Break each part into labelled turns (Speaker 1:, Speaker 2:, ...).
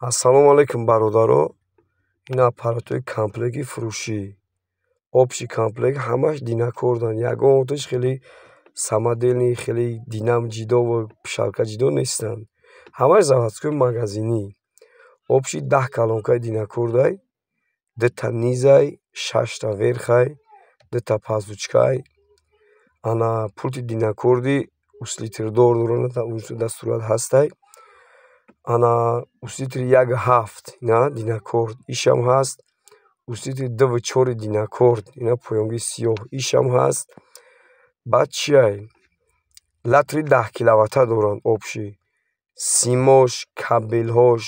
Speaker 1: Ассалому алайкум, бародаро. Ин аппаратҳои комплекти фурӯшӣ. Общий комплект, ҳамаш Динакордан. Ягонташ хеле самодельный, хеле динам ҷидову пишалка ҷидо нестанд. Ҳамаш заводской, магазинӣ. Общий 10 колонкаи Динакордай, дута низай, шашта верхай, дута пазучкай. Ана пульти Динакорди усилительдор доранд, дар сурат ҳастай. Ана усилители 1,7 ина Динакорд, ишам ҳаст. Усилители 2,4 Динакорд, ина поёнги сиёҳ, ишам ҳаст. Баъд чиай? Латри 10 киловатта доранд общий. Симош, кабелҳош,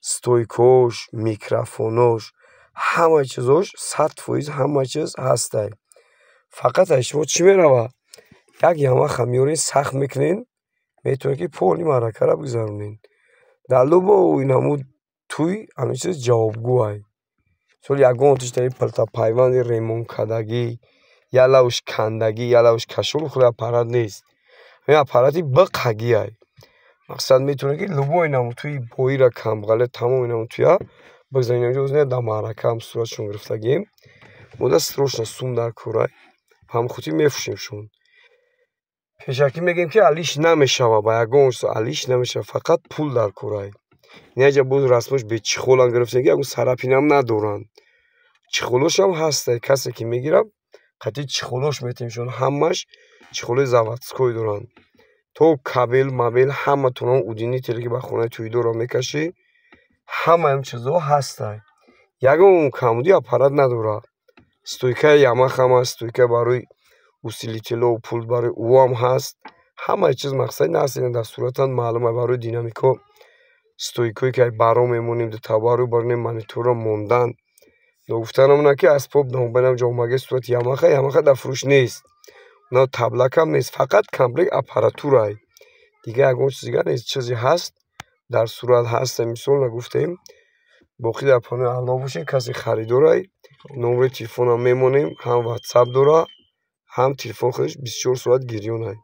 Speaker 1: стойкаош, микрофонош, ҳама чизош 100%, ҳама чиз ҳастай. Фақат аз шумо чӣ меравад? Як Ямаха меорен, сахт мекунен, метавонед, ки полный маъракаро бигзаронед. Дар любой намуд тӯй ҳамин чиз ҷавобгӯай. Мисол, ягонташ дар пайванди ремонткардагӣ, як лавш кандагӣ, як лавш кашол хеле аппарат нест. Ҳамин аппарати биқагиай. Мақсад, метавонед, ки любой намуд тӯи боира, камбағалия, тамоми намуд тӯя бигзаронед. Инҷо дар маъракаам суратшон гирифтагием. Мода срочно сум дар корай. Ба ҳамин хотир мефурӯшемшон. Пешакӣ мегӯем, ки алиш намешавад, ба ягон чиз алиш намешавад, фақат пул дар корай. Инаҷа боз расмош бе чехолам гирифтем, ки ягон царапинам надоранд. Чехолошам ҳастай, касе ки мегирад, қатъи чехолош метавонем, ҳамаш чехолои заводской доранд. То кабел мабел ҳаматон, удлинителе, ки ба хонаи тӯйдорро мекашӣ, ҳамаи ин чизҳо ҳастай. Ягон камбудӣ аппарат надорад. Стойкаи Ямахам ҳаст, стойка барои усилителҳо, пульт барои ӯам ҳаст. Ҳамаи чиз, мақсади наст, дар суратан маълум. Барои динамикҳо стойкое, ки баро мемонем, дутабару барои мониторро мондан. Ногуфта намонад, ки асбоб ҷо омаги сурати Ямаха, Ямаха дар фурӯш нест. На таблакам нест, фақат комплект аппаратурай. Дигар ягон чиз дигар нест, чизе ҳаст, дар сурат ҳаст, мисол нагуфтем. Боқӣ дар паноҳи Аллоҳ бошед, касе харидорай, номери телефонам мемонем, ҳам Ватсап дора, ҳам телефон худаш 24 соат гирёнай.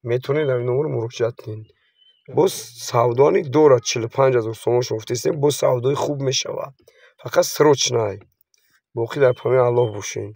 Speaker 1: Метавонед дар ин номер муроҷиат кунед. Боз савдоани дорад, 45 000 сомон шумо гуфтестем, боз савдои хуб мешавад. Фақат срочноай. Боқӣ дар паноҳи Аллоҳ бошед.